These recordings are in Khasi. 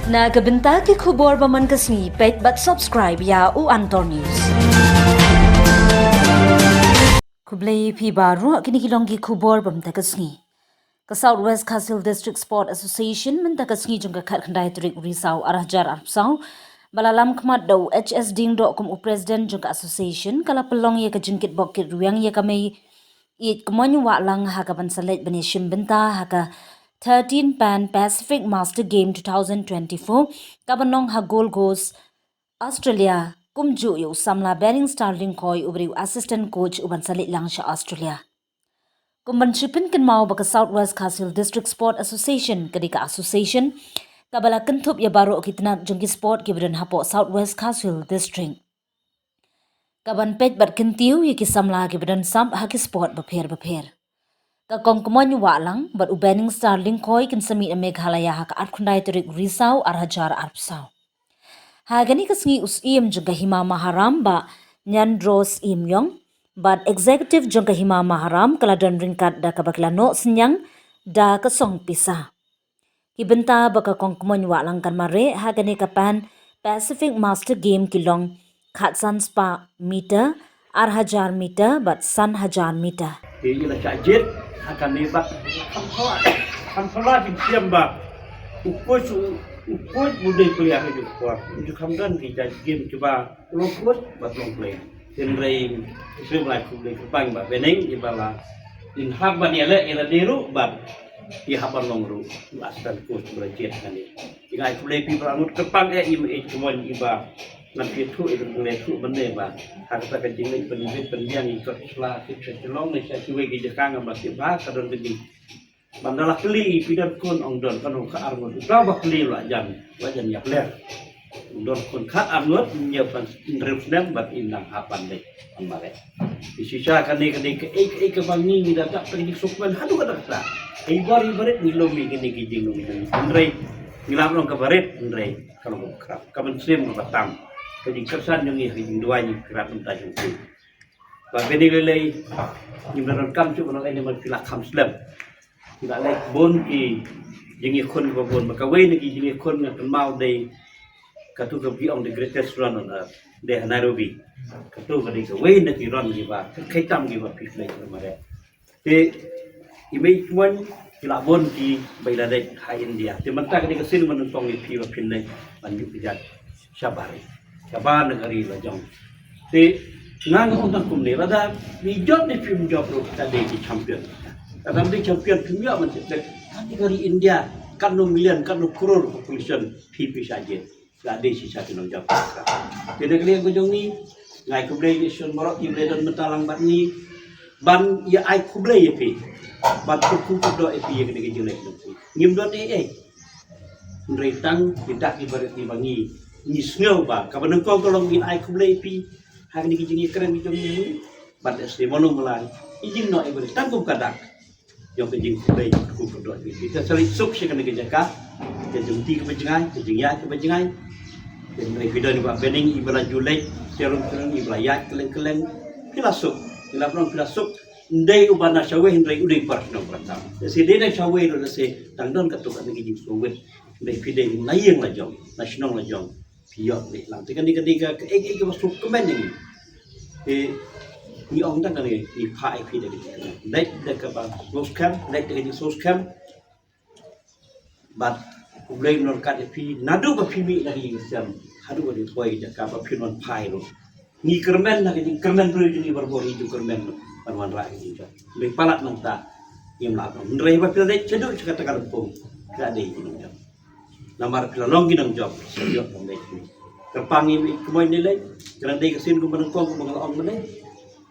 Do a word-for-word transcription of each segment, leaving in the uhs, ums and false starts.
Na ka bynta ki khubor ba man ka sngi, peit bad subscribe ïa u Antor News. Khublei phi baroh, kine ki long ki khubor ba mynta ka sngi. Ka South West Khasi Hills District Sport Association mynta ka sngi jong ka khatkhyndai tarik u Risaw ar hajar arphew saw, ba la lam khmat da u H S Diengdoh kum u president jong ka association, ka la pynlong ïa ka jingkit bok kit rwiang ïa ka mei ïeit kmoin Wahlang ha kaban sa leit ban ïashim bynta ha ka thirteen Pan Pacific Master Game two thousand twenty-four, kaban long ha Gold Coast, Australia, kumjuh ïa u samla Benning Star Lyngkhoi uba dei u assistant coach uban sa leit lang sha Australia. Kum ban shu pynkynmaw ba ka South West Khasi Hills District Sport Association ka dei ka association kaba la kynthup ïa baroh ki tnat jong ki sport kiba don hapoh South West Khasi Hills District, kaban peit bad kyntiew ïa ki samla kiba don sap ha ki sport bapher bapher. Ka Kong Kmoin Wahlang bad u Benning Star Lyngkhoi kin sa mih na Meghalaya ha ka arphew khyndai tarik Risaw ar hajar arphew saw. Ha kane ka sngi u Syiem jong ka Hima Maharam, Bah Nyandraw Syiem Ïong, bad executive jong ka Hima Maharam ka la don ryngkat da kaba ki la noh synñiang da ka song pisa. Ki bynta ba ka Kong Kmoin Wahlang kan mareh ha kane ka Pan Pacific Master Game ki long khatsan spah meter, ar hajar meter bad san hajar meter. Te ïa la shah jied ha kane bad kham sala, kham sala jingsiam ba u coach, u coach u dei player ha jong sport. U ju kham don ki jait game kiba u long coach bad u long player. Hynrei u shu blai khublei kyrpang ba Benning ïa ba la in hap ban ïaleh ïa lade ruh bad ïa hap ban long ruh u assistant coach ba la jied hangne. Ïa nga ai khublei phi ba la ngut kyrpang eh, i mei i kmoin, i ba ngan phi thuh, i ba ngan thuh mynne ba ha kata ka jingleit pynbit pynbiang i kot sla ki sha Shillong ne sha kiwei ki jaka, ngam lah tip ba ka don ka jing. Ban da la kylli i, phi don khun? Ong don. Katno? Ka ar ngut. Uta ba kylli la jan, la jan ïap ler. Don khun khat ar ngut, ïa ban hynriew snem bad i nang hap ban leit ban mareh. Te shisha kane ka dei kaei kaei kaba ngi ngi da dap tang jingsngewkmen haduh katta katta. Ei bor ei barit ngi lum ïa kine ki jinglong. Hynrei ngi lap long kaba rit, hynrei ka long kaba khraw. Ka mynsiem kaba tam, ka jingkyrshan jong ngi ha ka jingduwai ngi kyrpad mynta jong phi. Ba kane lei lei ngim da donkam shuh ban ong ei namar phi la kham slem. Phi la leh bun ki jingïakhun kiba bun, ba kawei na ki jingïakhun nga kynmaw dei katu kaba ki ong the greatest run on earth, dei ha Nairobi. Katu ka dei kawei na ki run kiba kyrkhei tam kiba phi leh, phi mareh. Te i mei i kmoin, ki la bun kiba i la leit ha India. Te mynta ka dei ka sien ba nyngkong ïa phi ba phin leit ban ïuh kjat shabar, shabar na ka ri la jong. Te nga nga ong tang kumne, lada phi jop ne phim jop ruh, ka dei ki champion. Lada dei champion phim ïoh ban tip leh, ka dei ka ri India, katno million, katno crore population, phi phi shah jied. Ka dei shisha ki nongjop. Te na ka liang ka jong ngi, nga ai khublei ïa Shon Marok, ïa ba la don mynta lang bad ngi ban ïa ai khublei ïa phi, ban kyrkhu kyrdoh ïa phi ïa kane ka jingleh jong phi. Ngim don ei ei, hynrei tang ki dak ki barit kiba ngi, ngi sngew ba kaba nyngkong ka long ngin ai khublei ïa phi ha kane ka jingïakren ka jong ngi. Bad lehse mano mala i jingnoh i barit tang kum ka dak jong ka jingkhublei, kyrkhu kyrdoh ïa phi. Te sa leit suk sha kane ka jaka, ka jingmih kaba jngai, ka jingïaid kaba jngai. Te hynrei phi don i Bah Benning i ba la ju leit sharum sharum, i ba la ïaid kylleng kylleng. Phi la suk, phi la pynlong, phi la suk. Ym dei uba na shawei hynrei u dei para shnong para tam. Lehse dei na shawei ruh lehse tang don katto katne ka jingsngewwit. Hynrei phi dei na ïing la jong, na shnong la jong, phi ïoh leit lang. Te kane ka dei ka, kaei kaei kaba sngewkmen ïa ngi. Te ngi ong tang kane, ngi phah ïa phi da ka jingkmen, leit da kaba sngewskhem, leit da ka jingsngewskhem. Bad khublei nongkat ïa phi naduh ba phi mih na ka jingsngewskhem haduh ba dei poi ka jaka ba phin wan phai ruh. Ngi kyrmen na ka jingkyrmen briew jong ngi, barabor ngi ju kyrmen ban wanrah ka jingjop. Hynrei palat nangta ngim lah ban. Hynrei ba phi la leit shaduh sha kata ka lympung, phi la dei ki nongjop. Namar phi la long ki nongjop, sa ïoh ban leit. Kyrpang ïa i mei i kmoin, ne leit, ka dang dei ka sien kumba nyngkong kumba nga la ong mynne.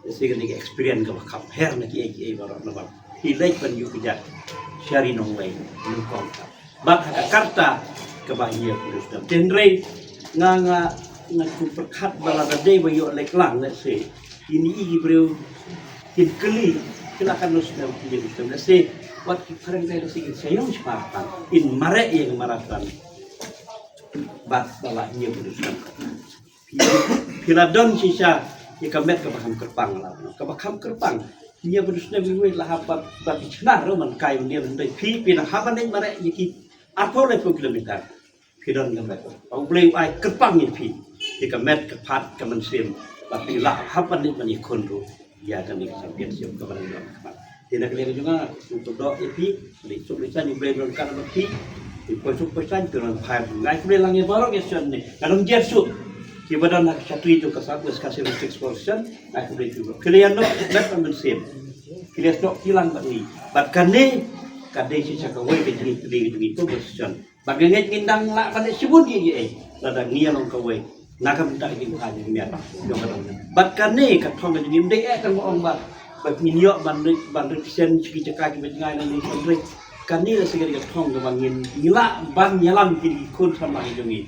Lehse kane ka experience kaba kham her na kiei kiei baroh namar phi leit ban ïuh kjat sha ri nongwei nyngkong. Bad ha ka karta kaba hynñiew phew hynriew snem. Te hynrei nga, nga, nga shu pyrkhat ba lada dei ba ïoh leit lang, lehse kine ki briew kin kylli, ki la katno snem, ki ïa snem, lehse wat ki phareng, lehse kin sa ïoh shabar, in mareh ïa ka marathon. Bad ba la hynñiew phew hynriew snem. Phi, phi la don shisha ïa ka met kaba kham kyrpang la. Kaba kham kyrpang. Hynñiew phew hynriew snem iwei la hap ban, ban pynshna ruh man kai ban dei ban dei. Phi, phi nang hap ban dei mareh ïa ki arphew laiphew kilometer. Ki don ka met. Ba U Blei u ai kyrpang ïa phi. Ïa ka met ka phad ka mynsiem. Ba phi lah hap ban leit ban ïakhun ruh ïa kane ka championship kaba ngi don ha khmat. Te na ka liang jong nga, sngewbha ïa phi, leit suk leit saiñ, U Blei un don ryngkat bad phi. Phi poi suk poi saiñ, phi don phai. Nga ai khublei lang ïa baroh ki shisien ne. Nga don jer suk. Kiba don ha ka shatri jong ka South West Khasi Hills District Sports Association, nga ai khublei phi baroh. Phi la ïa noh met bad mynsiem. Phi la ïa noh kilang bad ngi. Bad kane ka dei shisha kawei ka jingïakhun ka jingïakhun ka shisien. Ba nga ngeit ngin dang lah ban leh shibun ki ei. Lada ngi ïa long kawei. Na ka bynta ka jingpyrkhat jingmyntoi jong ka dang. Bad kane ka thong ka jingim dei eh kan ong ba, ba ngin ïoh ban rit, ban rit shen sha ki jaka kiba jngai na ngi kan rit. Kane la shisha ka thong kaba ngin, ngi lah ban ïalam ki khun samla ki jong ngi.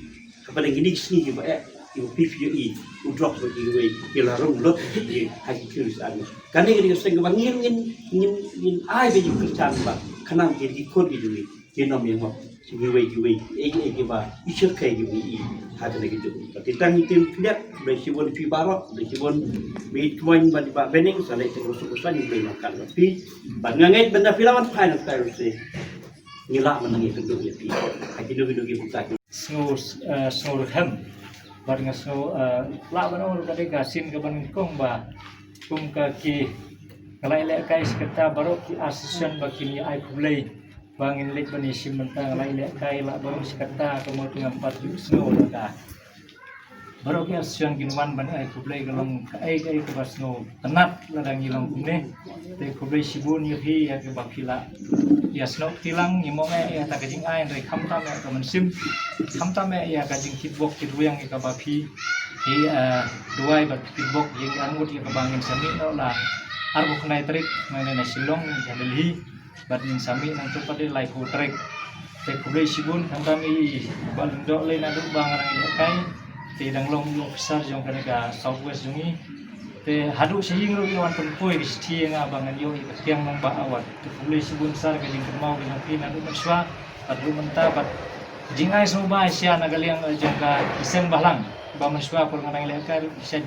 Hapdeng kine ki sngi kiba eh, kiba phi phi ïohi u drok bad kiwei, ki la rung lut ki ha ki khun sa. Kane ka dei ka seng kaba ngin, ngin, ngin, ngin ai ba ki khun samla, khnang ki khun ki jong ngi. Ki nym ïa ngop, kiwei kiwei, ei ei kiba i shyrkhei kiwei i. Ha kane ka juk. Te tang ïa ki tim khyndiat, khublei shibun phi baroh, khublei shibun. Mih kmoin ban ba bening, sa leit tang ruh suk ruh sa, khublei ma kan ba phi. Ban nga ngeit ban da phi la wan phai na tai ruh se. Ngi lah ban nang ïa kynduh ïa phi. Ha ki duk ki duk ki bynta ki. Sngew, eh, sngew rhem. Bad nga sngew, eh, lah ban ong ruh ka dei ka sien kaba nyngkong ba kum ka ki, nga la ïalehkai shi katta baroh ki association ba kin ïa ai khublei ba ngin leit ban ïashim bynta, nga la ïalehkai lah baroh shi katta ka mut ngam pat ju sngew la ka. Baroh ki association kin wan ban ai khublei, ka long kaei kaei kaba sngewtynnat lada ngi long kumne. Te khublei shibun ïa phi ïa kaba phi la ïasnoh kti lang. Ngi mong eh ïa kata ka jingai, hynrei khamtam eh ka mynsiem, khamtam eh ïa ka jingkitbok kitrwiang ïa kaba phi, phi, eh, duwai bad kitbok ïa ngi, arngut ïa kaba ngin sa mih noh la arphew khyndai tarik, mynne na Shillong, na Delhi. Bad ngin sa mih nangta pat de laiphew tarik. Te khublei shibun, khamtam i Bah Lyngdoh Lei naduh ba nga dang ïalehkai. Te i dang long i officer jong kane ka South West jong ngi. Te haduh sha ïing ruh i la wan pynpoi ka shithi ïa nga ba ngan ïoh ïa ka Kiang Nangbah Award. Te khublei shibun sir, ka jingkynmaw ka jong phi naduh mynshuwa bad haduh mynta bad jingai sngewbha shisha na ka liang, eh, jong ka seng Bhalang. Ba mynshuwa por nga dang ïalehkai ruh shisha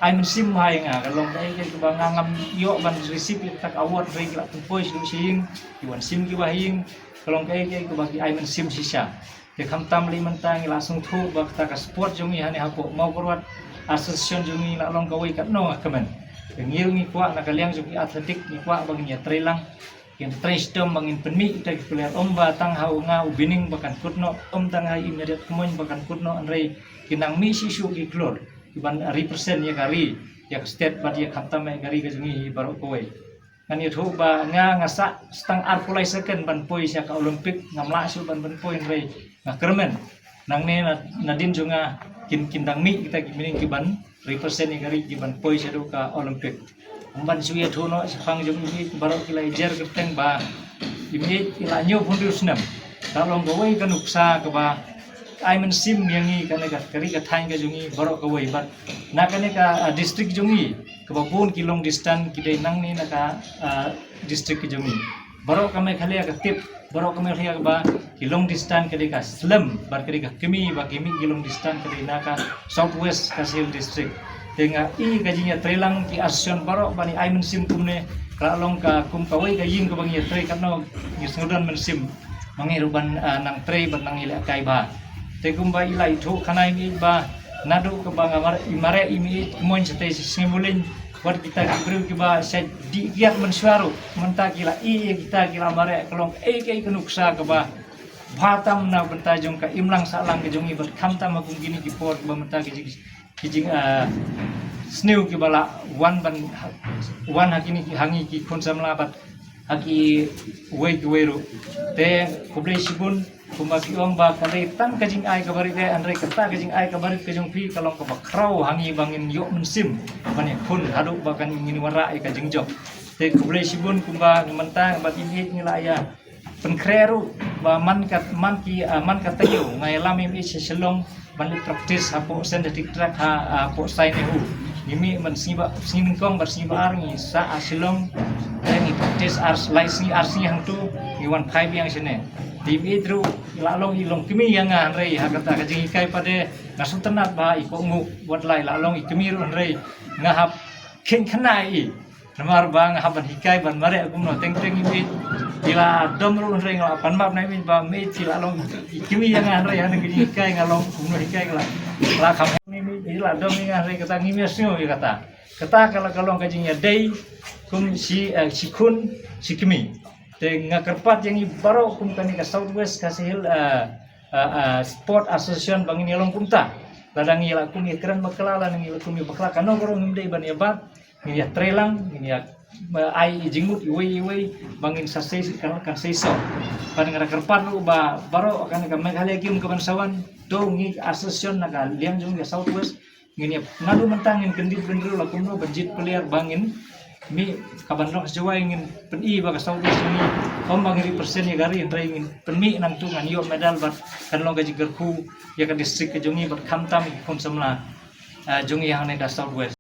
ai mynsiem bha ïa nga, ka long kaei kaei kaba nga ngam ïoh ban receive ïa kata ka award, hynrei ki la pynpoi shaduh sha ïing, ki wan shim kiba ha ïing, ka long kaei kaei kaba ki ai mynsiem shisha. Te khamtam lei mynta ngi la sngewthuh ba kata ka sport jong ngi hangne hapoh Mawkyrwat, association jong ngi la long kawei katno nga kmen. Te ngi ruh ngi kwah na ka liang jong ki athletic ngi kwah ba ngin ïatrei lang. Kin trei shitom ba ngin pynmih ïa kita ki player, ym ba tang ha u nga u Bining ba kan kut noh, ym tang ha i Mariat Kmoin ba kan kut noh, hynrei kin nang mih shisha ki klur kiban represent ïa ka ri, ïa ka state bad ïa khamtam ïa ka ri ka jong ngi hi baroh kawei. Ngan ïathuh ba nga nga sah tang arphew lai second ban poi sha ka Olympic, ngam lah shuh ban, ban poi, hynrei nga kyrmen nangne na, nadien jong nga kin, kin dang mih kita ki Bining kiban represent ïa ka ri kiban poi shaduh ka Olympic. Ym ban shu ïathuh noh shaphang jong i mei, baroh ki la jer kyrteng ba i mei i la hynñiewphew hynriew snem. Ka long kawei ka nuksa kaba ai mynsiem ïa ngi kane ka, ka ri ka thaiñ ka jong ngi baroh kawei bad na kane ka, ah, district jong ngi kaba bun ki long distance ki dei nangne na ka, ah, district ka jong ngi. Baroh ka Meghalaya ka tip, baroh ka Meghalaya kaba ki long distance ka dei ka slem bad ka dei ka kmie ba ki mih ki long distance ka dei na ka South West Khasi Hills District. Te nga i ka jingïatreilang ki association baroh ban ai mynsiem kumne, ka la long ka kum kawei ka ïing kaba ngi ïatrei katno ngi sngewdon mynsiem. Ma ngi ruh ban, ah, nang trei ban nang ïalehkai bha. Te kumba i la ïathuh khana i mei ba naduh kaba nga mareh, i mareh i mei kmoin shatei sha Sngi Muliñ. Wat kita ki briew kiba shait dih kiad mynshuwa ruh, mynta ki la ïohi ïa kita ki la mareh, ka long kaei kaei ka nuksa kaba bha tam na bynta jong ka imlang sahlang ka jong ngi bad khamtam ha kum kine ki por ba mynta ki jing, ki jing, ah, sniew kiba la wan ban, wan ha kine ki, ha ngi ki khun samla bad ha kiwei kiwei ruh. Te khublei shibun. Kumba ki ong ba ka dei tang ka jingai kaba rit eh, hynrei kata ka jingai kaba rit ka jong phi ka long kaba khraw ha ngi ba ngin ïoh mynsiem ban ïakhun haduh ba kan ngin wanrah ïa ka jingjop. Te khublei shibun kumba mynta bad i mei ngi la ïa pynkhreh ruh ba man ka, man ki, ah, man ka taïew nga ïalam i mei sha Shillong ban leit practice hapoh synthetic track ha, ah, hapoh Sai Nehu. Ngi mih ban sngi ba, sngi nyngkong bad sngi ba ar ngi sah ha Shillong. Te ngi practice ar, lai sngi ar sngi hangto ngi wan phai biang shane. Te i mei ruh i la long i longkmie ïa nga hynrei ha kata ka jinghikai pat de nga sngewtynnat bha i kohnguh wat la i la long i kmie ruh hynrei nga hap kheiñ khana ïa i. Namar ba nga hap ban hikai ban mareh kumno teng teng i mei. Phi la dom ruh hynrei nga la pan map na i Miej ba Miej phi la long i kmie ïa nga hynrei ha kane ka jinghikai nga long kumno hikai nga la, la kham. Phi la dom ïa nga hynrei kata ngim ïa sngew ïa kata. Kata ka la ka long ka jingïadei kum shi, eh, shi khun shi kmie. Te nga kyrpad ïa ngi baroh kum kane ka South West Khasi Hills, eh, eh, eh, Sport Association ba ngin ïa long kumta. Lada ngi la kum ïa kren bakla, lada ngi la kum ïa bakla, kano ka ruh ngim dei ban ïa bat, ngin ïa trei lang, ngin ïa, eh, ai i jingmut iwei iwei ba ngin sa sei kan, kan sei song. Ban nga da kyrpad ruh ba baroh kane ka Meghalaya Games ka ban sa wan, to ngi association na ka liang jong ka South West, ngin ïa naduh mynta ngin kyndit bynriew la kumno ban jied player ba ngin mih ka ban long shuwa ngin pyni ba ka South West ngi, ym ba ngin represent ïa ka ri hynrei ngin pynmih nangtu ngan ïoh medal bad kan long ka jingkyrkhu ïa ka district ka jong ngi bad khamtam ki khun samla, eh, jong ngi hangne ka South West.